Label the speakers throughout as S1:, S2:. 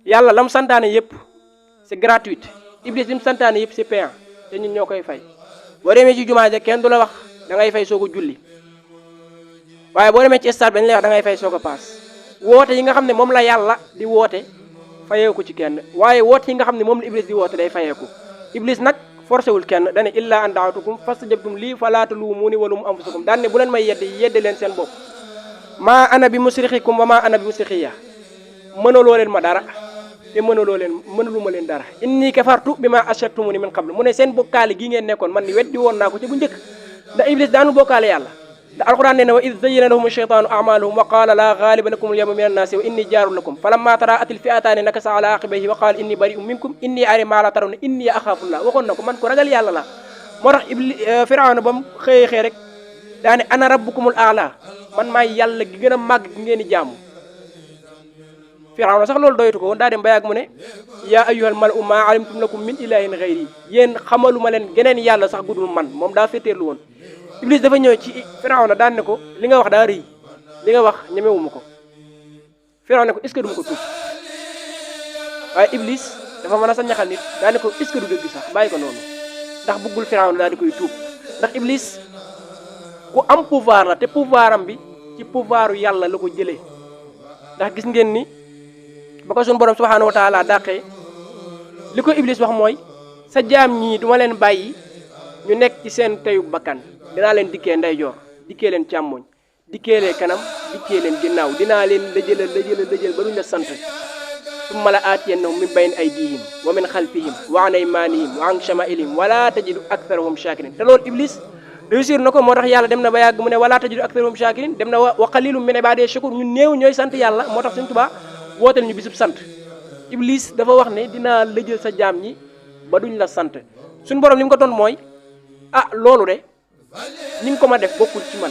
S1: yàlla lam santaane yëpp c'est gratuit iblis lim santaane yëpp c'est payant te ñun ñoo koy fay boo demee ci jumaa ja kenn du la wax da ngay fay soog a julli waaye boo demee ci stade dañ lay wax da ngay fay soog a paas woote yi nga xam ne moom la yàlla di woote fayeeku ci kenn waaye woote yi nga xam ne moom la iblis di woote day fayeeku iblis nag forcé wul kenn dane illa an daatukum fastajabtum lii falaa taluumuuni wa luumu anfusakum daan ne bu leen may yedde leen seen bopp maa ana bi musrixikum wa maa ana bi musrixiya mënaloo leen ma dara te mënalu ma leen dara inni kafartu bi ma ashraktumuni min qablu mu ne seen bokkaale gi ngeen nekkoon man ni weddi woon naa ko ci bu njëkk ndax iblis daanu bokkaale yàlla da alquran nee na wa id zayyana lahum ash-shaytanu a'malahum wa qala la ghaliba lakum al-yawma min an-nasi wa inni jaarun lakum falamma tara'at al-fi'atani nakasa ala aqibayhi wa qala inni bari'un minkum inni ara ma la tarawna inni akhafu Allah waxoon na ko man ko ragal yàlla la moo tax Firawna ba mu xëyee rek daane ana rabbukumul a'la man maay yàlla gi gën a màgg gi ngeen di jaamu Firawna sax loolu doyatu ko woon daa dem ba yàgg mu ne yaa ayyuhal mala'u ma alimtum lakum min ilahin ghayri yéen xamaluma leen geneen yàlla sax gudul man moom daa féeteerlu woon Iblis dafa ñëw ci Firawna daan ne ko li nga wax daa rëy li nga wax ñemewuma ko Firawna ne ko est-ce que duma ko tuub waaye Iblis dafa mën a sa ñaxal nit daan ne ko est-ce que du dëgg sax bàyyi ko noonu ndax bëggul Firawna daal di koy tuub ndax Iblis ku am pouvoir la te pouvoiram bi ci pouvoiru yàlla la ko jëlee ndax gis ngeen ni ba ko suñu borom subhanahu wa taala dàqee li ko Iblis wax mooy sa jaam ñii duma leen bàyyi ñu nekk ci seen teyu bakkan dinaa leen dikkee ndeyjoor dikkee leen càmmoñ dikkee leen kanam dikkee leen ginnaaw dinaa leen lëjël ba duñ la sant summa la aatiyannahum min bayni aydihim wa min xalfihim wa an aymanihim wa an shamailihim wala tajidu aktharahum shakirin te loolu Iblis réussir na ko moo tax yàlla dem na ba yàgg mu ne wala tajidu aktharahum shakirin dem na wa qalilum min ibadiya shakur ñun néew ñooy sant yàlla moo tax Sëñ Tuubaa wooteel ñu bisub sant Iblis dafa wax ne dinaa lëjël sa jaam ñi ba duñ la sant suñu borom li mu ko doon mooy loolu de ni nga ko ma def bokkul ci man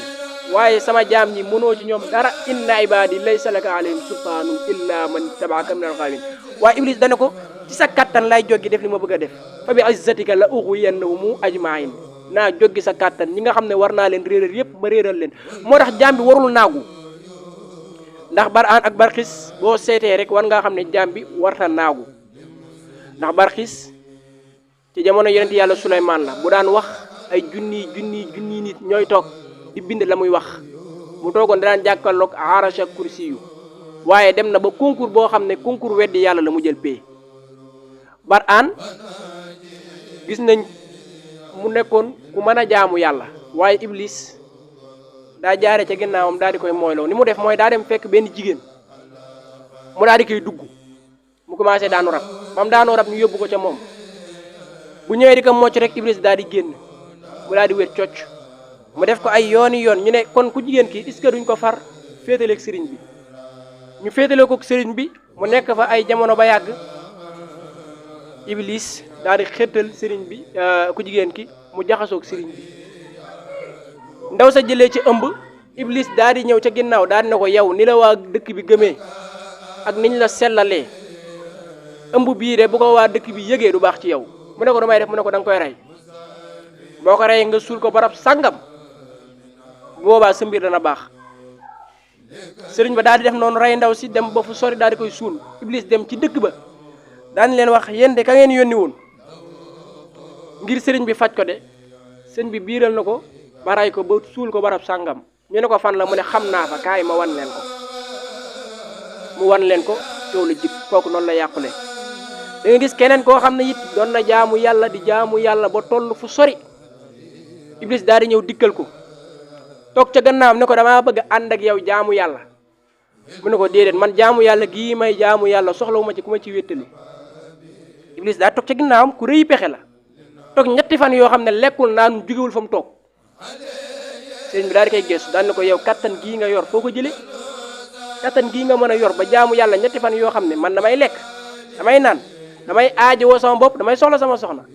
S1: waaye sama jaam ñi mënoo ci ñoom dara inna ibadi laysa laka alayhim sultaanun illa man tabaaka min al-ghaawin waaye Iblis dana ko ci sa kattan lay joggi def li ma bëgg a def fa bi izzatika la ughwiyannahum ajma'in naa joggi sa kattan ñi nga xam ne war naa leen réeral yépp ma réeral leen moo tax jaam bi warul naagu ndax Bar'aan ak Barxis boo seetee rek war ngaa xam ne jaam bi warta naagu ndax Barxis ci jamono yonent yàlla Suleymaan la bu daan wax ay junni nit ñooy toog di bind la muy wax mu toogoon daan jàkkaarloog arasha kursi yu waaye dem na ba concours boo xam ne concours weddi yàlla la mu jël pay Bar'aan gis nañ mu nekkoon ku mën a jaamu yàlla waaye Iblis daa jaare ca ginnaawam daal di koy mooyloo ni mu def mooy daa dem fekk benn jigéen mu daal di koy dugg mu commencé daanu rab bam daanoo rab ñu yóbbu ko ca moom bu ñëwee di ko mocc rek Iblis daal di génn mu daal di wér cocc mu def ko ay yooni yoon ñu ne kon ku jigéen ki est-ce que duñ ko far féetaleeg sëriñ bi ñu féetale ko sëriñ bi mu nekk fa ay jamono ba yàgg Iblis daal di xettal sëriñ bi ku jigéen ki mu jaxasoog sëriñ bi ndaw sa jëlee ci ëmb Iblis daal di ñëw ca ginnaaw daal di ne ko yow ni la waa dëkk bi gëmee ak niñ la sellalee ëmb bii de bu ko waa dëkk bi yëgee du baax ci yow mu ne ko damay def mu ne ko da nga koy rey boo ko reyee nga suul ko barab sàngam boobaa sa mbir dana baax sëriñ ba daal di def noonu rey ndaw si dem ba fu sori daal di koy suul Iblis dem ci dëkk ba daan leen wax yéen de ka ngeen yónni woon ngir sëriñ bi faj ko de sëriñ bi biiral na ko ba rey ko ba suul ko barab sàngam ñu ne ko fan la mu ne xam naa fa kaay ma wan leen ko mu wan leen ko coow la jib kooku noonu la yàqule da nga gis keneen koo xam ne it doon na jaamu yàlla di jaamu yàlla ba toll fu sori Iblis daal di ñëw dikkal ko toog ca gannaawam ne ko damaa bëgg ànd ak yow jaamu yàlla mu ne ko déedéet man jaamu yàlla gii may jaamu yàlla soxlawu ma ci ku ma ci wéttali Iblis daa toog ca gannaawam ku rëy pexe la toog ñetti fan yoo xam ne lekkul naan jugewul fa mu toog sëriñ bi daal di koy geesu daan ne ko yow kattan gii nga yor foo ko jëlee kattan gii nga mën a yor ba jaamu yàlla ñetti fan yoo xam ne man damay lekk damay naan damay aajowoo sama bopp damay soxla sama soxna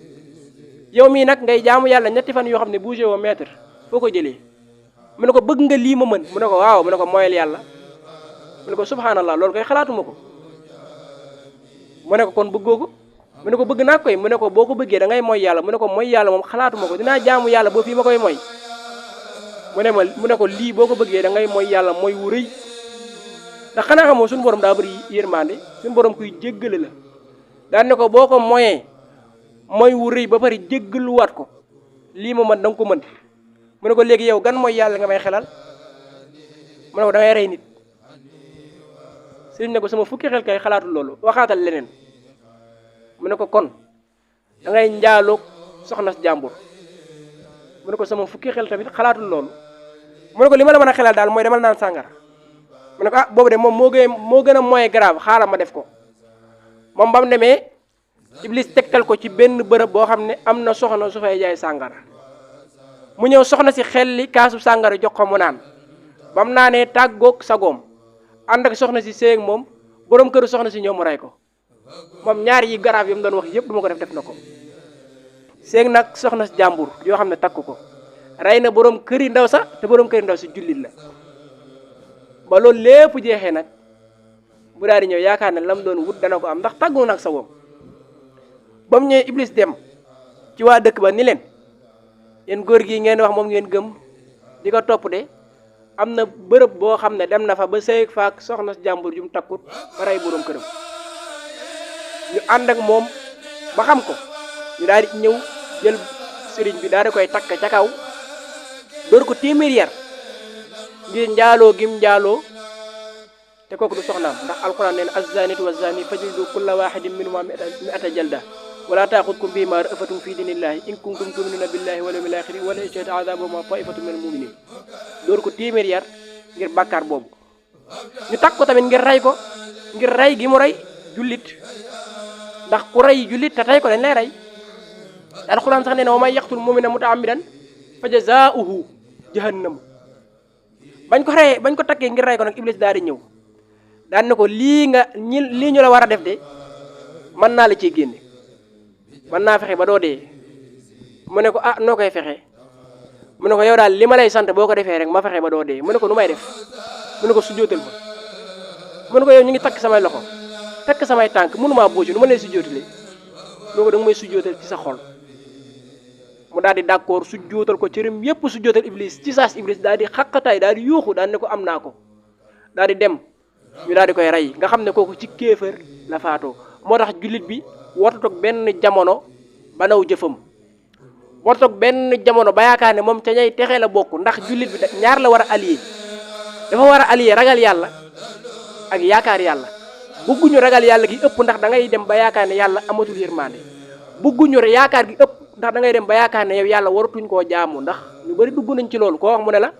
S1: yow mii nag ngay jaamu yàlla ñetti fan yoo xam ne bougé woo mètre foo ko jëlee mu ne ko bëgg nga lii ma mën mu ne ko waaw mu ne ko moyal yàlla mu ne ko subhanallah loolu koy xalaatuma ko mu ne ko kon bëggoo ko mu ne ko bëgg naa koy mu ne ko boo ko bëggee da ngay mooy yàlla mu ne ko mooy yàlla moom xalaatuma ko dinaa jaamu yàlla boo fii ma koy mooy mu ne ko lii boo ko bëggee da ngay mooy yàlla mooy wu rëy ndax xanaa xamoo suñu borom daa bëri yërmande suñu borom kuy jéggale la daan ne ko boo ko moyee mooy wu rëy ba pare jéggaluwaat ko lii ma mën da nga ko mën mu ne ko léegi yow gan mooy yàlla nga may xelal mu ne ko da ngay rey nit sëriñ ne ko sama fukki xel kay xalaatul loolu waxaatal leneen mu ne ko kon da ngay njaaloog soxna jàmbur mu ne ko sama fukki xel tamit xalaatul loolu mu ne ko li ma la mën a xelal daal mooy demal naan sàngara mu ne ko ah boobu de moom moo gën a moyen grave xaaral ma def ko moom ba mu demee Iblis tegtal ko ci benn bërëb boo xam ne am na soxna su fay jaay sàngara mu ñëw soxna si xel li kaasu sàngara jox ko mu naan ba mu naanee tàggoog sagoom ànd ak soxna si séeg moom borom këru soxna si ñëw mu rey ko moom ñaar yi grave yi mu doon wax yëpp du ma ko def na ko séeg nag soxna si jàmbur yoo xam ne takk ko rey na borom këri ndaw sax te borom këri ndaw si jullit la ba loolu lépp jeexee nag bu daal di ñëw yaakaar ne lam doon wut dana ko am ndax tàggu nag sagoom ba mu ñëwee Iblis dem ci waa dëkk ba ni leen yéen góor gi ngeen wax moom ngeen gëm di ko topp de am na bërëb boo xam ne dem na fa ba sëy faak soxna jàmbur ju mu takkut ba rey borom këram ñu ànd ak moom ba xam ko ñu daal di ñëw jël sëriñ bi daal di koy takk ca kaw door ko téeméer yar ngir njaaloo gim njaaloo te kooku du soxnaam ndax alquran nee na az-zaaniyatu waz-zaani fajlidu kulla waahidin minhumaa mi'ata jalda wala taaxudkum bihimaa ra'fatun fi diinillaahi in kuntum tu'minuuna billaahi wal yawmil aaxiri wa la yashhadu azaabahumaa taa'ifatun minal mu'miniin door ko téeméer yar ngir bàkkaar boobu ñu takk ko tamit ngir rey gi mu rey jullit ndax ku rey jullit te tey ko dañ lay rey alquran sax nee na wa man yaqtul mu'minan muta'ammidan fa jazaa'uhu jahannam bañ ko takkee ngir rey ko nag Iblis daal di ñëw daan ne ko lii ñu la war a def de mën naa la ciy génne mën naa fexe ba doo dee mu ne ko ah noo koy fexe mu ne ko yow daal li ma lay sant boo ko defee rek ma fexe ba doo dee mu ne ko nu may def mu ne ko sujjóotal ma mu ne ko yow ñu ngi takk samay loxo takk samay tànk mënumaa booju nu ma lay sujjóotale mu ne ko da nga may sujjóotal ci sa xol mu daal di d'accord sujjóotal ko cëram yépp sujjóotal Iblis ci saas Iblis daal di xaqataay daal di yuuxu daal ne ko am naa ko daal di dem ñu daal di koy rey nga xam ne kooku ci kéefër la faatoo moo tax jullit bi warut toog benn jamono ba naw jëfam warut toog benn jamono ba yaakaar ne moom ca ñay texee la bokk ndax jullit bi ñaar la war a allier dafa war a allier ragal yàlla ak yaakaar yàlla bëgguñu ragal yàlla gi ëpp ndax da ngay dem ba yaakaar ne yàlla amatul yërmande bëgguñu yaakaar gi ëpp ndax da ngay dem ba yaakaar ne yow yàlla waratuñ koo jaamu ndax ñu bari dugg nañ ci loolu koo wax mu ne la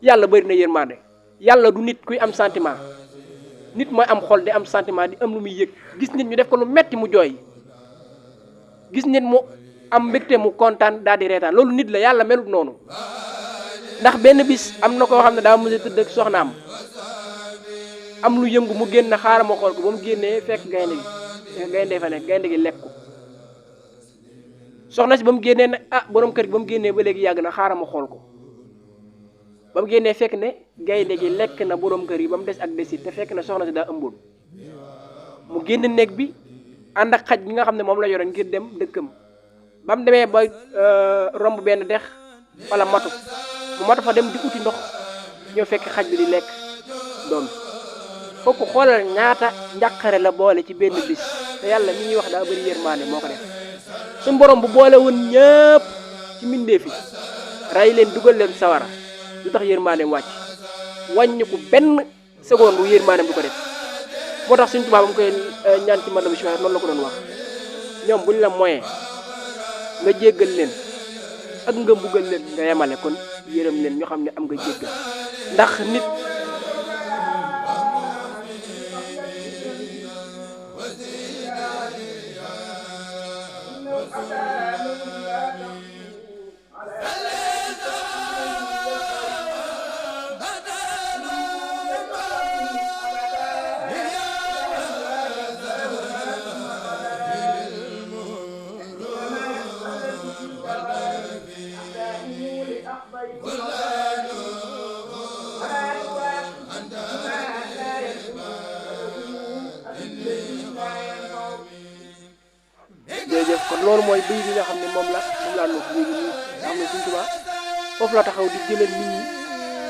S1: yàlla bari na yërmande yàlla du nit kuy am sentiment nit mooy am xol di am sentiment di am lu muy yëg gis nit ñu def ko lu metti mu jooy gis nit mu am mbégte mu kontaan daal di reetaan loolu nit la yàlla melut noonu ndax benn bis am na koo xam ne daa mos a tëdd ak soxnaam am lu yëngu mu génn xaaral ma xool ko ba mu génnee fekk gaynde fa nekk gaynde gi lekk ko soxna si ba mu génnee ne ah borom kër gi ba mu génnee ba léegi yàgg na xaaral ma xool ko ba mu génnee fekk ne gaynde gi lekk na borom kër yi ba mu des ak desit te fekk na soxna si daa ëmboon mu génn néeg bi ànd ak xaj bi nga xam ne moom la yoroon ngir dem dëkkam ba mu demee ba romb benn dex wala matu mu matu fa dem di uti ndox ñoo fekk xaj bi di lekk doom kooku xoolal ñaata njàqare la boole ci benn bis te yàlla mi ñuy wax daa bëri yërmaande moo ko def suñu borom bu boole woon ñëpp ci mbindeef yi rey leen dugal leen sawara lu tax yërmaandeem wàcc wàññi ko benn seconde bu yërmaandeem du ko def moo tax suñ tubaab am koy ñaan ci man la bu si noonu la ko doon wax ñoom buñ la moyen nga jéggal leen ak nga buggal leen nga yemale kon yërëm leen ñoo xam ne am nga jéggal ndax nit jërëjëf kon loolu mooy bëy bi nga xam ne moom laa nuuf léegi nii nga xam ne Sëñ Tuubaa foofu la taxaw di jëlal nit ñi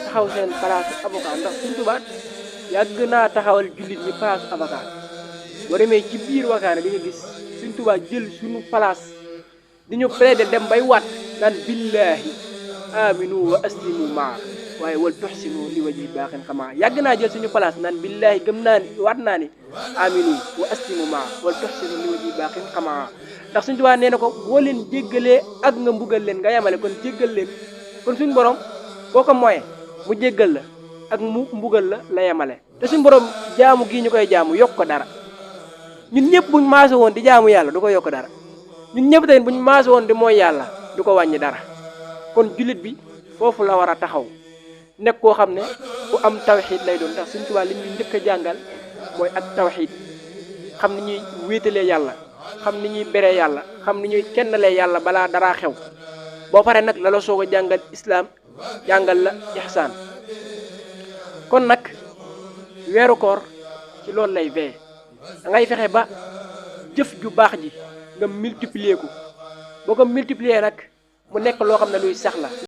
S1: taxaw seen place avocat ndax Sëñ Tuubaa yàgg naa taxawal jullit ñi place avocat boo demee ci biir wakaana di nga gis Sëñ Tuubaa jël suñu place di ñu plaider dem bay waat naan billaahi aminu wa aslimu maa waaye wal tuxsinu li waji baaxin xamaa yàgg naa jël suñu place naan billaahi gëm naa ni waat naa ni aminu wa aslimu maa wal tuxsinu li waji baaxin xamaa ndax Sëñ Tuubaa nee na ko boo leen jéggalee ak nga mbugal leen nga yemale kon jéggal leen kon suñu borom boo ko moyee mu jéggal la ak mu mbugal la yemale te suñu borom jaamu gii ñu koy jaamu yokk ko dara ñun ñëpp buñ maase woon di jaamu yàlla du ko yokk dara ñun ñëpp tamit buñ maase woon di mooy yàlla du ko wàññi dara kon jullit bi foofu la war a taxaw nekk koo xam ne ku am tawxiid lay doon ndax Sëñ Tuubaa li ñuy njëkk a jàngal mooy ak tawxiid xam ni ñuy wéetalee yàlla xam ni ñuy beree yàlla xam ni ñuy kennalee yàlla balaa daraa xew boo paree nag la la soog a jàngal islaam jàngal la ihsaan kon nag weeru koor ci loolu lay veye da ngay fexe ba jëf ju baax ji nga multiplier ko boo ko multiplier nag mu nekk loo xam ne luy sax la